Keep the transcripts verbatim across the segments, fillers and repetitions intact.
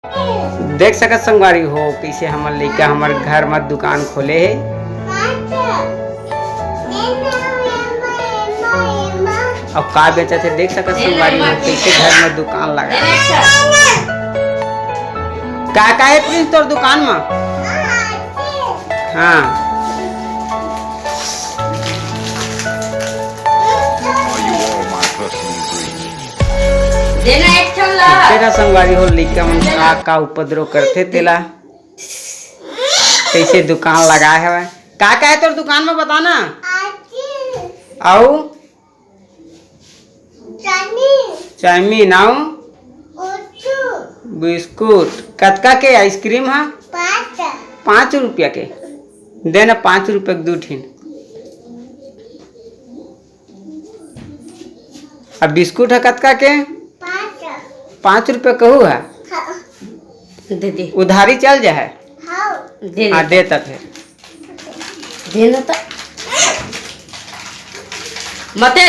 देख सकत संगवारी हो, कइसे हमर लइका हमर घर म दुकान खोले हे। अउ का बेचत हे, देख सकत संगवारी हो, कइसे घर म दुकान लगा हे। का का हे प्रिंस तोर दुकान म? हाँ। देना एक ठन ला। तेरा संगवारी हो, लइका मन का, का उपद्रव करथे तेला। कइसे दुकान लगाए हवय? का, का हे तोर दुकान म, बता ना। अउ? चाउमीन। चाउमीन, अउ? बिस्कुट। कतका के आइसक्रीम ह? पाँच। पाँच रुपया के। दे ना, पाँच रुपया के दू ठिन। अब बिस्कुट ह कतका के? पाँच। पाँच रुपया कहू ह? हाँ। दे दे। उधारी चल जाए। हाँ। दे हाँ, दे। दे त फेर। दे ना त। मते।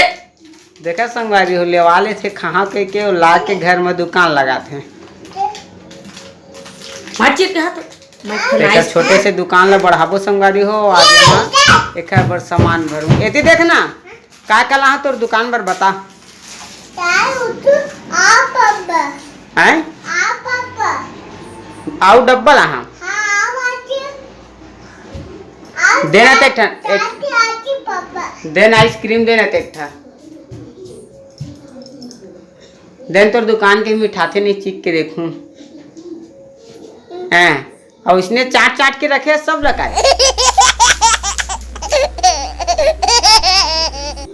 देखा संगवारी हो, लेवा लेथे कहाँ के, के ला के घर म दुकान लगाथे। माचिस के हाथ। मैं तो तेकर नाइस छोटे से दुकान ला बढ़ाबो संगवारी हो, आज मैं एकर बर सामान भरूं। एती देख ना, का का लाहा तोर दुकान बर, बता। चाय उठू, आ पापा। हैं? आ पापा। आऊ डब्बा लाहा। हाँ, आ बाटी। आ देना ते एक ठन, एक चाय की आती पापा। देना आइसक्रीम देना ते एक ठा। देन तोर दुकान के मिठाथे नहीं, चीख के देखूं। हैं? अउ इसने चाट चाट के रखे सब लकाए।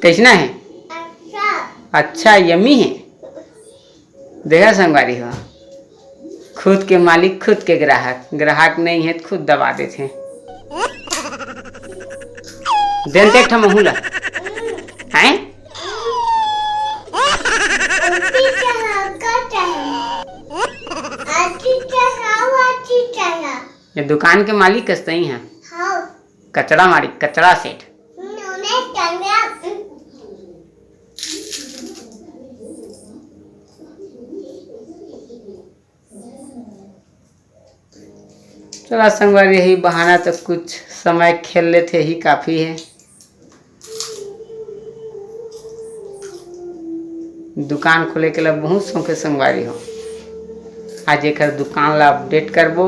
कइसना हे? अच्छा। अच्छा, यम्मी हे। देखा संगवारी हो, खुद के मालिक, खुद के ग्राहक, ग्राहक नहीं हे त खुद दबा देथे। देन ते एक ठा महू ला। हैं? उल्टी चढ़ा का चाहे। आती चढ़ाओ, आती चढ़ा। ये दुकान के मालिक कस तई है। हाँ। कचरा मालिक, कचरा सेठ। उन्होंने चढ़ा। चला संगवारी, यही बहाना तो कुछ समय खेल लेथे, यही काफी है। दुकान खोले के ला बहुत शौक है संगवारी हो। आज एकर दुकान ला अपडेट करबो,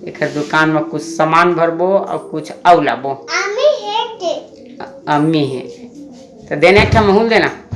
एकर दुकान में कुछ सामान भरबो और कुछ अउ लाबो। अम्मी है के? अ-, अम्मी है। तो देना एक ठा महूल देना।